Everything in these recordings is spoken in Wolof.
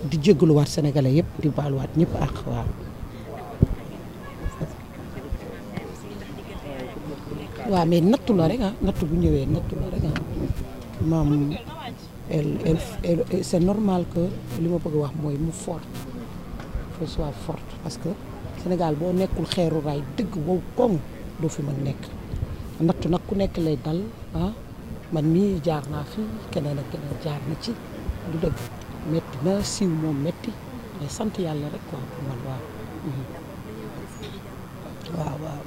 di jégaluwaat sénégalais yëpp di baaluwaat ñëpp ak waaw. waaw mais nattu la rek nattu bu ñëwee nattu la rek maam c'est normal que li ma bëgg a wax mooy mu fort faut soit forte parce que Sénégal boo nekkul xeeru raay dëgg boobu koŋ doo fi mën nekk nattu nag ku nekk lay dal man mii jaar naa fi keneen ak keneen jaar na ci du dëgg métti na siiw moom métti mais sant yàlla rek quoi pour man waaw. waaw waaw.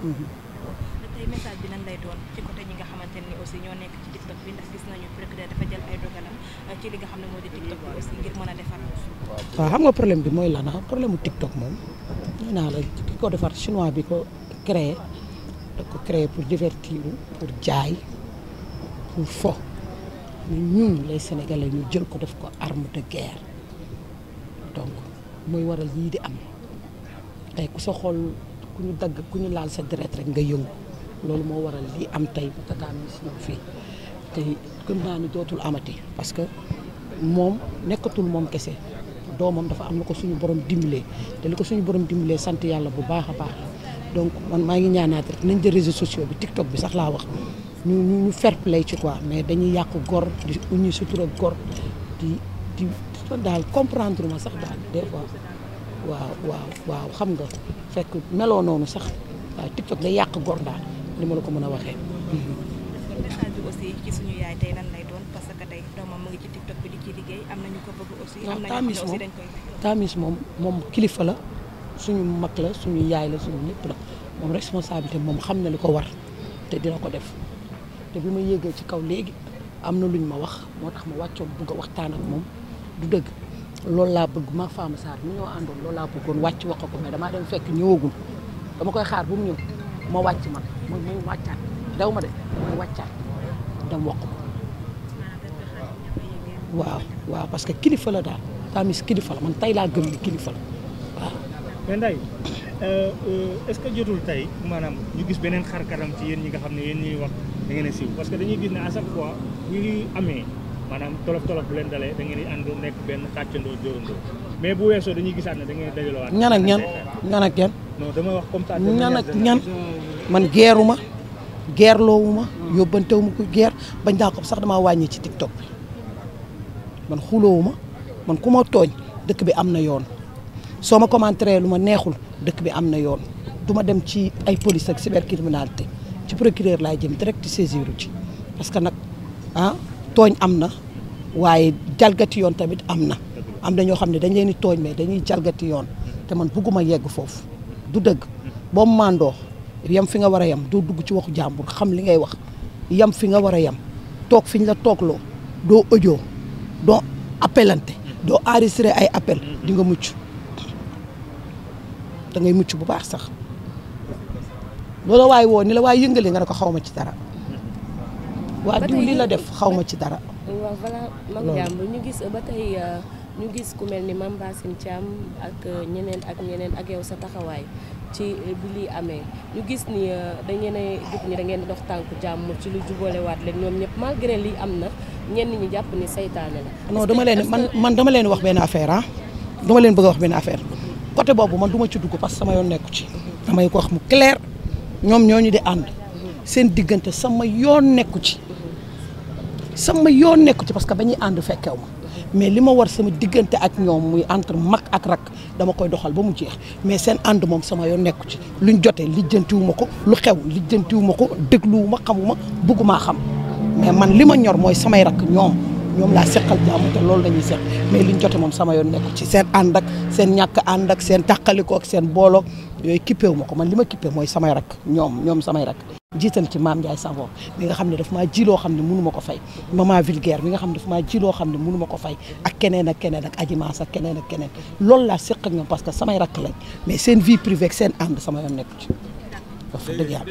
tey message bi nan lay doon ci côté ñi nga xamante ni aussi ñoo nekk ci TikTok bi ndax gis nañu procureur dafa jël ay dogalam ci li nga xam ne moo di TikTok bi aussi ngir mën a defar. waaw xam nga problème bi mooy lan problème mu TikTok moom nee naa la ki ko defar chinois bi ko créé da ko créé pour divertir pour jaay pour fo ñun les Sénégalais ñu jël ko def ko arme de guerre donc mooy waral yii di am tey ku sa xool ku ñu dagg ku ñu laal sa deret rek nga yëngu loolu moo waral lii am tey ba Tata Miss ñëw fii te gëm naa ni dootul amati parce que moom nekkatul moom kese doomam dafa am lu ko suñu borom dimbalee te li ko suñu borom dimbalee sant yàlla bu baax a baax donc man maa ngi ñaanaat rek nañ jël réseaux sociaux bi TikTok bi sax laa wax ñu fair play ci quoi mais dañuy yàq gor di uñu sutura gor di daal comprendre ma sax daal des fois waaw xam nga fekk meloo noonu sax waaw TikTok day yàq gor daal li ma la ko mën a waxee. message bi aussi ci suñu yaay tey lan lay doon parce que tey doomam mu ngi ci TikTok bi di ci liggéey am na ñu ko bëgg aussi. am na ñu aussi dañ koy Tamis moom kilifa la suñu mag la suñu yaay la suñu lépp la moom responsabilité moom xam na li ko war te dina ko def te bi ma yéegee ci kaw léegi am na luñ ma wax moo tax ma wàccoon bëgg a waxtaan ak moom du dëgg loolu laa bëgg ma Fama Sarr mi ñoo àndoon loolu laa bëggoon wàcc wax ko mais damaa dem fekk ñëwagul dama koy xaar bu mu ñëw ma wàcc man mooy wàccaat daw ma de mooy wàccaat dem wax ko waaw parce que kilifa la daal Tamis kilifa la man tey laa gëm ni kilifa la waaw. mais Ndeye est-ce que jotul tey maanaam ñu gis beneen xar kanam ci yéen ñi nga xam ne yéen ñuy wax da ngeen a siiw parce que dañuy gis ne à chaque fois ñu ngi amee maanaam tolof bu leen dalee da ngeen di ànd nekk benn tàccandoo dóorandoo mais bu weesoo dañuy gisaat ne da ngeen dajalewaat. ñan ak ñan. non dama wax comme ça. ñan ak ñan man geeruma geerloowuma yóbbantewuma ko geer bañ daa ko sax damaa wàññi ci TikTok bi man xuloowuma man ku ma tooñ dëkk bi am na yoon soo ma commenté lu ma neexul dëkk bi am na yoon du ma dem ci ay police ak cybercriminalité ci procureur laay jëm direct saisir ci parce que nag tooñ am na waaye jalgati yoon tamit am na ñoo xam ne dañ leen di tooñ mais dañuy jalgati yoon te man bugguma yegg foofu du dëgg boo mandoo yem fi nga war a yem doo dugg ci waxu jàmbur xam li ngay wax yem fi nga war a yem toog fi ñu la toogloo doo audio doo appelante doo enregistré ay appel di nga mucc da ngay mucc bu baax sax loolu waaye woo ni la waaye yëngale nga ne ko xaw ma ci dara waa diw lii la def xaw ma ci dara. waaw voilà mag jàmbur ñu gis ba tey ñu gis ku mel ni Mame Bassine Thiam ak ñeneen ak yow sa taxawaay ci bi lii amee ñu gis ni da ngeen a gis ni da ngeen di dox tànku jàmm ci lu jubalewaat leen ñoom ñëpp malgré lii am na ñenn ñi jàpp ni saytaane la. non dama leen wax benn affaire dama leen bëgg a wax benn affaire côté boobu man du ma ci dugg parce que sama yoon nekku ci damay ko wax mu clair ñoom ñooñu di ànd seen diggante sama yoon nekku ci parce que ba ñuy ànd fekkew ma mais li ma war sama diggante ak ñoom muy entre mag ak rak dama koy doxal ba mu jeex mais seen ànd moom sama yoon nekku ci luñ jotee lijjantiwuma ko lu xew lijjantiwuma ko dégluwuma xamuma bëgguma xam mais man li ma ñor mooy samay rak ñoom laa seqal jàmm te loolu lañuy seq mais liñ jote moom sama yoon nekku ci seen ànd ak seen ñàkk ànd ak seen tàqalikoo ak seen booloo yooyu kippeewu ma ko man li ma kippee mooy samay rak ñoom samay rak jiital ci Mame Ndiaye Savon mi nga xam ne daf maa ji loo xam ne mënu ma ko fay maman vulgaire mi nga xam ne daf maa ji loo xam ne mënu ma ko fay ak keneen ak Adji Mass ak keneen ak keneen loolu laa seq ak ñoom parce que samay rakk lañ mais seen vie privée ak seen ànd sama yoon nekku ci wax dëgg yàlla.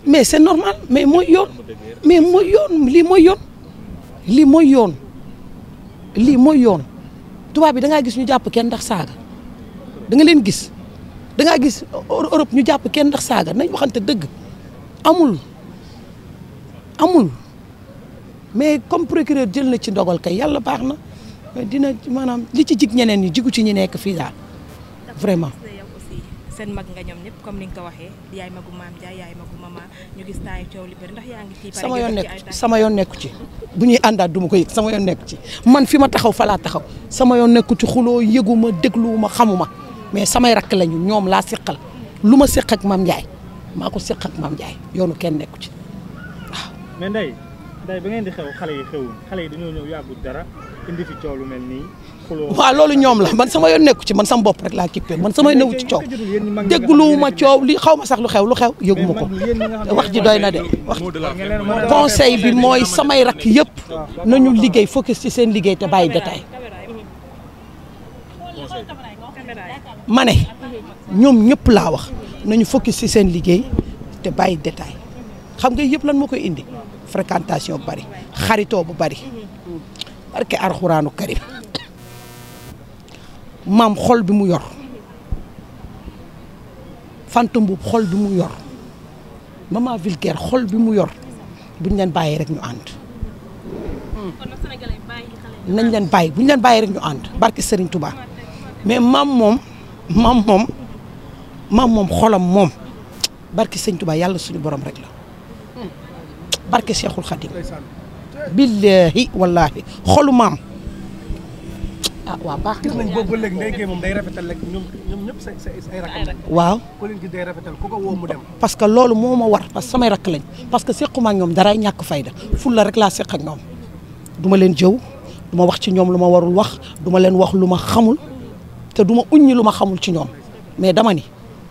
mais c'est normal mais mooy yoon lii mooy yoon tubaab bi da ngaa gis ñu jàpp kenn ndax saaga da nga leen gis da ngaa gis Europe ñu jàpp kenn ndax saaga nañ waxante dëgg amul mais comme procureur jël na ci ndogal kay yàlla baax na dina maanaam li ci jig ñeneen ñi jigu ci ñi nekk fii daal vraiment. seen mag nga ñoom ñëpp comme ni nga ko waxee yaay magu maam Ndiaye yaay magu mama ñu gis taay coow li bëri ndax yaa ngi ci sama yoon nekku ci bu ñuy àndaat du ma ko yëg sama yoon nekku ci man fi ma taxaw fa laa taxaw sama yoon nekku ci xuloo yëguma dégluwuma xamuma mais samay rakk lañu ñoom laa seqal lu ma seq ak maam Ndiaye maa ko seq ak maam Ndiaye yoonu kenn nekku ci waaw. mais Ndeye ba ngeen di xew xale yi xewul xale yi dañoo ñëw yàggul dara indi fi coow lu mel nii. waaw loolu ñoom la man sama yoon nekku ci man sama bopp rek laa kippee man sama newu ci coow dégluwuma coow li xaw ma sax lu xew yëguma ko wax ji doy na de wax conseil bi mooy samay rakk yëpp nañu liggéey focus ci seen liggéey te bàyyi détail ma ne ñoom ñëpp laa wax nañu focus ci seen liggéey te bàyyi détail xam nga yëpp lan moo koy indi fréquentation bu bari xaritoo bu bari barke alxuraanu karim maam xol bi mu yor Fanta Mboup xol bi mu yor Mama Vulgaire xol bi mu yor buñ leen bàyyee rek ñu ànd nañ leen bàyyi buñ leen bàyyee rek ñu ànd barke Serigne Touba mais maam moom xolam moom barke Serigne Touba yàlla suñu borom rek la barke Cheikhul Khadim billahi wallahi xolu maam waaw baax gis nañ boobu ba léegi Ndeye Gueye moom day rafetal rek ñoom ñëpp say rakk waaw ko leen gis day rafetal ku ko woo mu dem parce que loolu moo ma war parce que samay rakk lañ parce que sequma ak ñoom daraay ñàkk fayda ful la rek laa seq ak ñoom du ma leen jëw du ma wax ci ñoom lu ma warul wax du ma leen wax lu ma xamul te du ma uññi lu ma xamul ci ñoom mais dama ni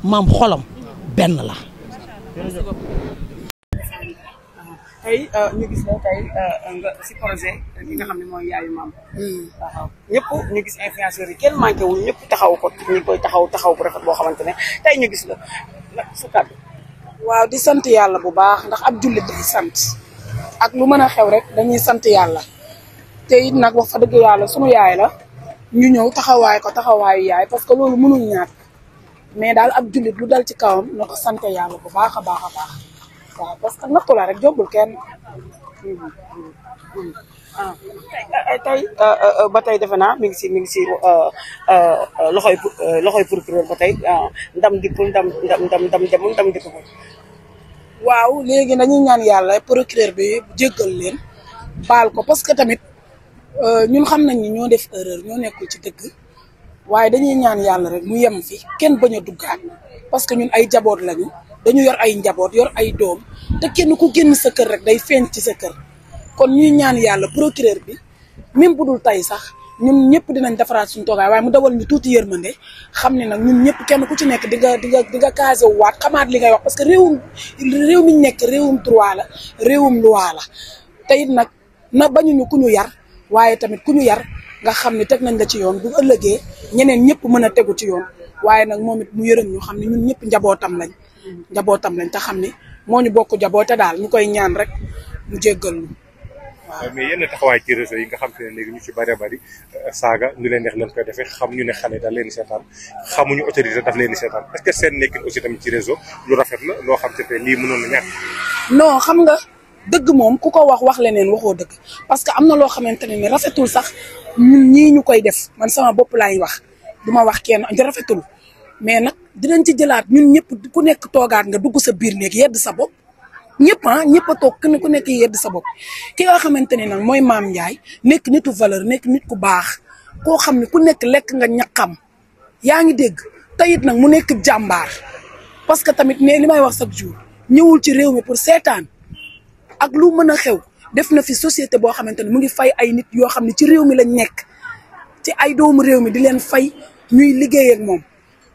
maam xolam benn la. tey ñu gis ne tey nga si projet bi nga xam ne mooy yaayu maam. waaw ñëpp ñu gis influenceurs yi kenn manqué wul ñëpp taxaw ko ñu koy taxaw bu rafet boo xamante ne tey ñu gis la sa kàddu. waaw di sant yàlla bu baax ndax ab jullit day sant ak lu mën a xew rek dañuy sant yàlla te it nag wax fa dëgg yàlla sunu yaay la ñu ñëw taxawaay ko taxawaayu yaay parce que loolu mënul ñàkk mais daal ab jullit lu dal ci kawam na ko sant yàlla bu baax a baax a baax. waaw parce que nattu la rek jombul kenn. tey ba tey defe naa mi ngi si loxoy procureur ba tey ndam dikkul ndam demul ndam dikkul. waaw léegi dañuy ñaan yàlla procureur bi jéggal leen baal ko parce que tamit ñun xam nañ ni ñoo def erreur ñoo nekkul ci dëgg waaye dañuy ñaan yàlla rek mu yem fi kenn bañ a duggaat parce que ñun ay jaboot lañu. dañu yor ay njaboot yor ay doom te kenn ku génn sa kër rek day feeñ ci sa kër kon ñuy ñaan yàlla procureur bi même bu dul tey sax ñun ñëpp dinañ defaraat suñu toogaay waaye mu dawal ñu tuuti yërmande xam ne nag ñun ñëpp kenn ku ci nekk di nga casé wu waat xamaat li ngay wax parce que réew mi ñu nekk réewum droit la réewum loi la te it nag na bañuñu ku ñu yar waaye tamit ku ñu yar nga xam ne teg nañ la ci yoon bu ëllëgee ñeneen ñëpp mën a tegu ci yoon waaye nag moom it mu yërëm ñu xam ne ñun ñëpp njabootam lañ te xam ne moo ñu bokk jaboote daal ñu koy ñaan rek mu jéggal ñu waaw. mais yenn taxawaay ci réseau yi nga xam te ne léegi ñu ci bari saaga ñu leen neex leen koy defee xam ñu ne xale daf leen di seetaan xamuñu autorité daf leen di seetaan est-ce que seen nekkin aussi tamit ci réseau lu rafet la loo xam te ne lii mënoon na ñàkk. non xam nga dëgg moom ku ko wax leneen waxoo dëgg parce que am na loo xamante ne ni rafetul sax ñun ñii ñu koy def man sama bopp laay wax du ma wax kenn rafetul mais nag dinañ ci jëlaat ñun ñëpp ku nekk toogaat nga dugg sa biir néeg yedd sa bopp ñëpp a toog ku nekk yedd sa bopp ki nga xamante ne nag mooy Mame Ndiaye nekk nitu valeur nekk nit ku baax koo xam ne ku nekk lekk nga ñaqam yaa ngi dégg tayit nag mu nekk jàmbaar parce que tamit ne li may wax chaque jour ñëwul ci réew mi pour seetaan ak lu mën a xew def na fi société boo xamante ne mu ngi fay ay nit yoo xam ne ci réew mi lañ nekk ci ay doomu réew mi di leen fay ñuy liggéey ak moom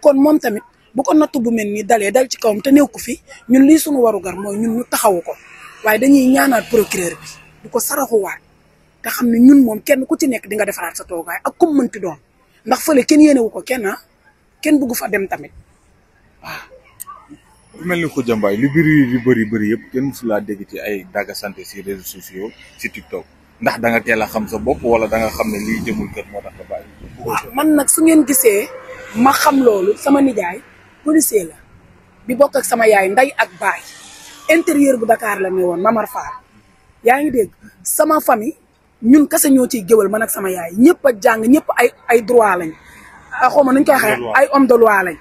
kon moom tamit bu ko nattu bu mel ni dalee dal ci kawam te néew ko fi ñun lii suñu warugar mooy ñun ñu taxawu ko waaye dañuy ñaanaat procureur bi du ko saraxuwaat te xam ne ñun moom kenn ku ci nekk di nga defaraat sa toogaay ak comme mënti doon ndax fële kenn yéenewu ko kenn bëggu fa dem tamit waaw. bu mel ni Khoudia Mbaye lu bëri yëpp kenn musu laa dégg ci ay dagga santé si réseaux sociaux si TikTok ndax da nga teel a xam sa bopp wala da nga xam ne lii jëmul kër moo tax nga bàyyi. man nag su ngeen gisee ma xam loolu sama nijaay policier la bi bokk ak sama yaay nday ak baay intérieur bu Dakar la ne woon Mamar Fall yaa ngi dégg sama famille ñun kese ñoo ciy géwal man ak sama yaay ñëpp a jàng ñëpp ay droit lañ xaw ma nuñ koy waxee ay homme de loi lañ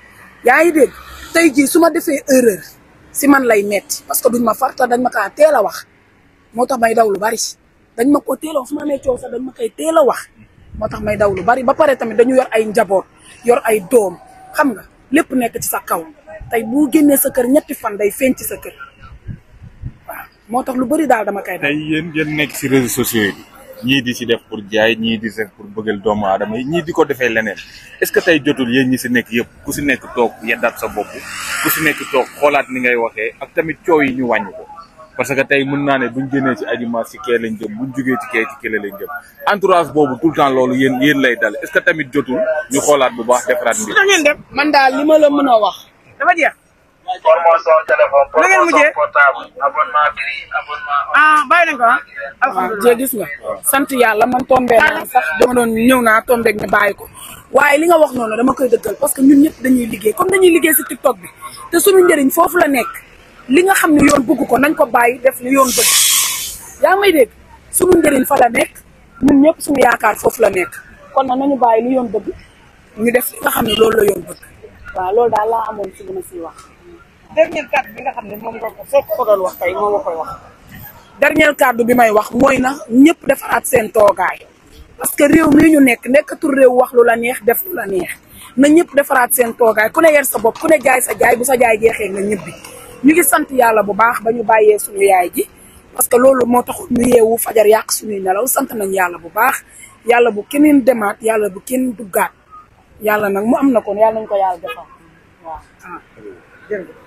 yaa ngi dégg tey jii su ma defee erreur si man lay metti parce que duñ ma farta dañ ma kaa teel a wax moo tax may daw lu bari dañ ma ko teel a wax su ma amee coow sax dañ ma koy teel a wax moo tax may daw lu bari ba pare tamit dañu yor ay njaboot yor ay doom xam nga lépp nekk ci sa kaw tey bu génnee sa kër ñetti fan day feeñ ci sa kër waaw moo tax lu bari daal dama koy daw. tey yéen nekk si réseaux sociaux yi ñii di si def pour jaay ñii di def pour bëggal doomu aadama yi ñii di ko defee leneen est-ce que tey jotul yéen ñi si nekk yëpp ku si nekk toog yeddaat sa bopp ku si nekk toog xoolaat ni ngay waxee ak tamit coow yi ñu wàññi ko parce que tey mën naa ne buñ génnee ci Adji si kee lañ jëm buñ jógee ci kee ci kële lañ jëm entourage boobu tout le temps loolu yéen lay dal est-ce que tamit jotul ñu xoolaat bu baax defaraat mbir. ngeen dem man daal li ma la mën a wax dafa jeex. promotion téléphone promotion portable abonnement prix abonnement. bàyyi nañ ko alhamdulilah gis nga sant yàlla man tombé naa sax dama doon ñëw naa tombé ñu bàyyi ko waaye li nga wax noonu dama koy dëggal parce que ñun ñëpp dañuy liggéey comme dañuy liggéey si TikTok bi te suñu njëriñ foofu la nekk li nga xam ne yoon bëgg ko nañ ko bàyyi def li yoon bëgg yaa may dégg suñu njëriñ fa la nekk ñun ñëpp suñu yaakaar foofu la nekk kon nag nañu bàyyi li yoon bëgg ñu def li nga xam ne loolu la yoon bëgg waaw loolu daal laa amoon si li ma siy wax. dernier kàddu bi nga xam ne moom nga ko fekk ko doon wax tey moom nga koy wax. dernier kàddu bi may wax mooy na ñëpp defaraat seen toogaay parce que réew mii ñu nekkatul réew wax lu la neex def lu la neex na ñëpp defaraat seen toogaay ku ne yer sa bopp ku ne jaay sa jaay bu sa jaay jeexee nga ñibbi ñu ngi sant yàlla bu baax ba ñu bàyyee suñu yaay ji parce que loolu moo tax ñu yeewu fajar yàq suñuy nelaw sant nañ yàlla bu baax yàlla bu keneen demaat yàlla bu kenn duggaat yàlla nag mu am na kon yàlla nañ ko yàlla defal waaw jërëjëf